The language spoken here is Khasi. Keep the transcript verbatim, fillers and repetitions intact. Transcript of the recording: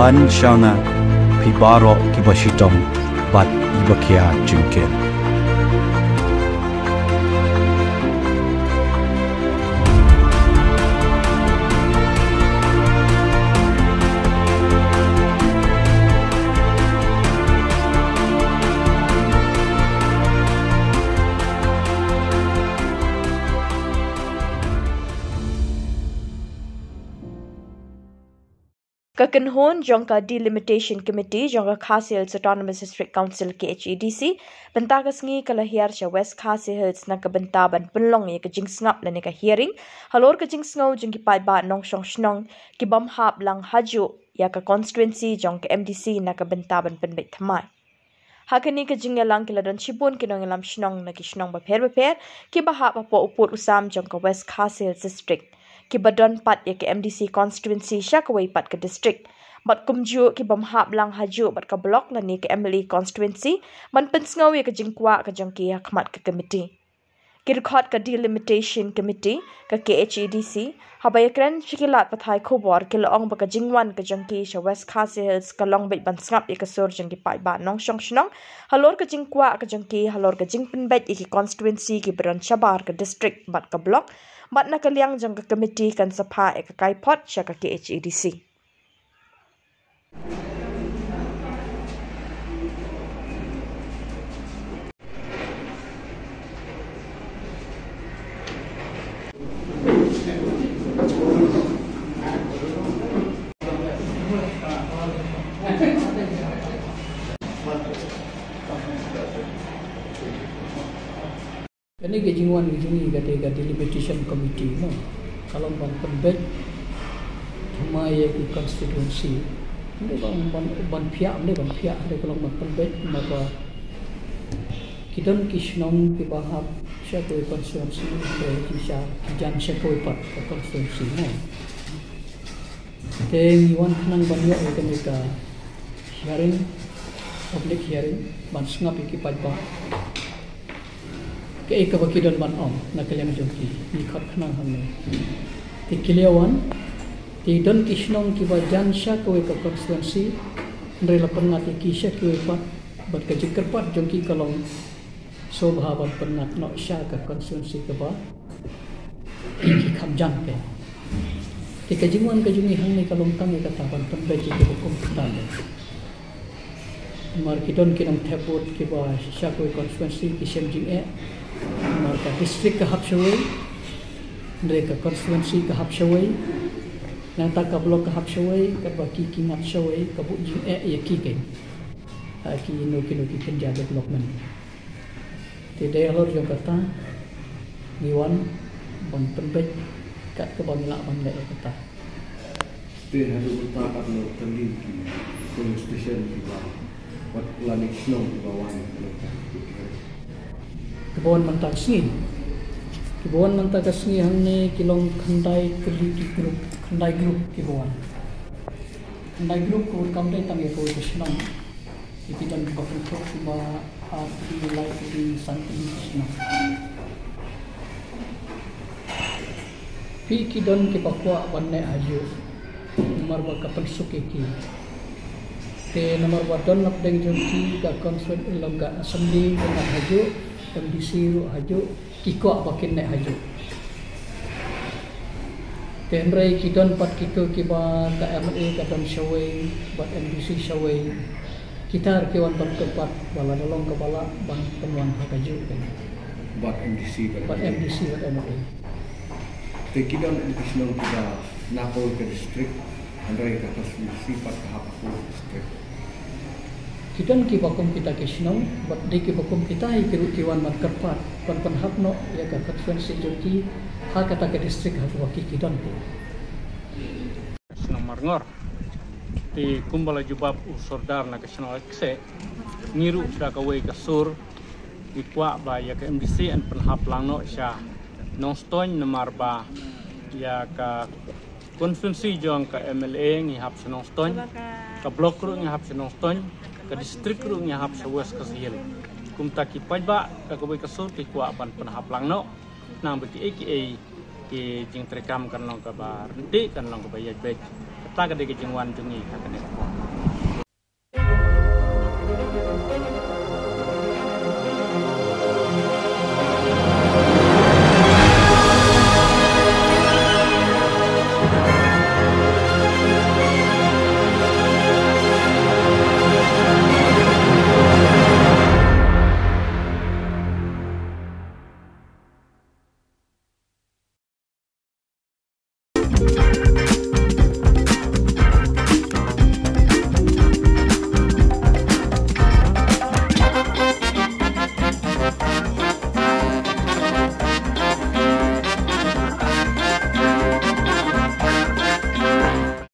An shana phi baroh kiba shitom bad iba khia jingkit. Ka kynhun jong ka Delimitation Committee jong ka Khasi Hills Autonomous District Council, K H A D C, mynta ka sngi ka la hiar sha West Khasi Hills na ka bynta ban pynlong ïa ka jingsngap lane ka hearing halor ka jingsngew jong ki paidbah nongshong shnong ki bym hap lang hajuh ïa ka constituency jong ka M D C na ka bynta ban pynbeit thymmai. Ha kane ka jingïalang ki la don shibun ki nongïalam shnong na ki shnong bapher bapher kiba hap hapoh u pud u sam jong ka West Khasi Hills District, kiba don pat ïa ka M D C constituency sha kawei pat ka district. Bad kumjuh ki bym hap lang hajuh bad ka block lane ka M L A constituency ban pynsngew ïa ka jingkwah ka jong ki ha khmat ka committee. Ki dkhot ka Delimitation Committee, ka K H A D C, haba ïakren sha ki lad pathai khubor, ki la ong ba ka jingwan ka jong ki sha West Khasi Hills ka long beit ban sngap ïa ka sur jong ki paidbah nongshong shnong halor ka jingkwah ka jong ki halor ka jingpynbeit ïa ki constituency kiba don shabar ka district bad ka block, bad na ka liang jong ka committee kan sa phah ïa ka kaiphod sha ka K H A D C. Kane ka jingwan ka jong ngi ka dei ka Delimitation Committee, no. Ka long ban pynbeit thymmai ïa ki constituency. Ym dei ban, ban, ban phiah, ym dei ban phiah, hynrei ka long ban pynbeit namar ba ki don ki shnong kiba hap sha kawei constituency, hynrei ki sha, ki jan sha kawei pat ka constituency, no. Te ngi wan khnang ban ïoh ïa kane ka hearing, public hearing, ban sngap ïa ki paidbah kaei kaba ki don ban ong na ka liang jong ki, ngi khot khnang hangne. Te ki la wan, te don ki shnong kiba jan sha kawei ka constituency, hynrei la pynngat ïa ki sha kawei pat, bad ka jingkyrpad jong ki ka long sngewbha ban pynngat noh sha ka constituency kaba ki kham jan te. Te ka jingwan ka jong ngi hangne ka long tang ïa kata ban pynbeit ïa kiba kum kita. Namar ki don ki nongthep vote kiba sha kawei constituency ki shem jingeh. Namar ka district ka hap shawei, hynrei ka constituency ka hap shawei, nangta ka block ka hap shawei, katba ki ki ngat shawei, ka buh jingeh ïa ki keiñ. Ha kino kino ki kynja development. Te dei halor jong kata ngi wan ban pynbeit kat kaba ngi lah ban leh ïa kata. Te haduh mynta katno tylli ki polling station kiba, wat lane ki shnong kiba wan ïa kane ka, kiba wan mynta ka sngi. Kiba wan mynta ka sngi hangne ki long khyndai tylli ki group, khyndai group kiba wan. Khyndai group ka mut kam dei tang ïa kawei ka shnong. Ki don kiba kynthup kumba ar tylli, lai tylli, san tylli ki shnong. Phi, ki don kiba kwah ban neh hajuh namar ba ka pynsuk ïa ki. Te namar ba don napdeng jong ki ka constituency, long ka assembly ka ngat hajuh, M D C ruh hajuh, ki kwah ba kin neh hajuh. Te hynrei ki don pat kito kiba ka M L A ka don shawei bad M D C shawei. Kita ruh ki wan ban kyrpad ba lada long kaba lah ban pynwan ha kajuh kane. Bad M D C bad, bad M D C bad M L A. Te ki don ki shnong kiba na kawei ka district, hynrei ka constituency pat ka hap ha kawei ka district. Ki don kiba kum kita ki shnong, bad dei kiba kum kita hi ki ruh ki wan ban kyrpad ban pynhap noh ïa ka constituency jong ki ha kata ka district ha kaba ki ki don. Shnong Marngor. Te kumba la jubab u sordar na ka shnong Kseh, ngi ruh sha kawei ka sur ngi kwah ba ïa ka M D C yn pynhap lang noh sha Nongstoiñ namar ba ïa ka constituency jong ka M L A ngi hap sha Nongstoiñ, ka block ruh ngi hap sha Nongstoiñ, ka district ruh ngi hap sha West Khasi Hills. Kumta ki paidbah ka kawei ka sur ki kwah ban pynhap lang noh. Nang ba kiei kiei ki jingtreikam kan long kaba ryntih, kan long kaba ïaid beit. Ka Kata ka dei ka jingwan jong ngi ha kane ka por.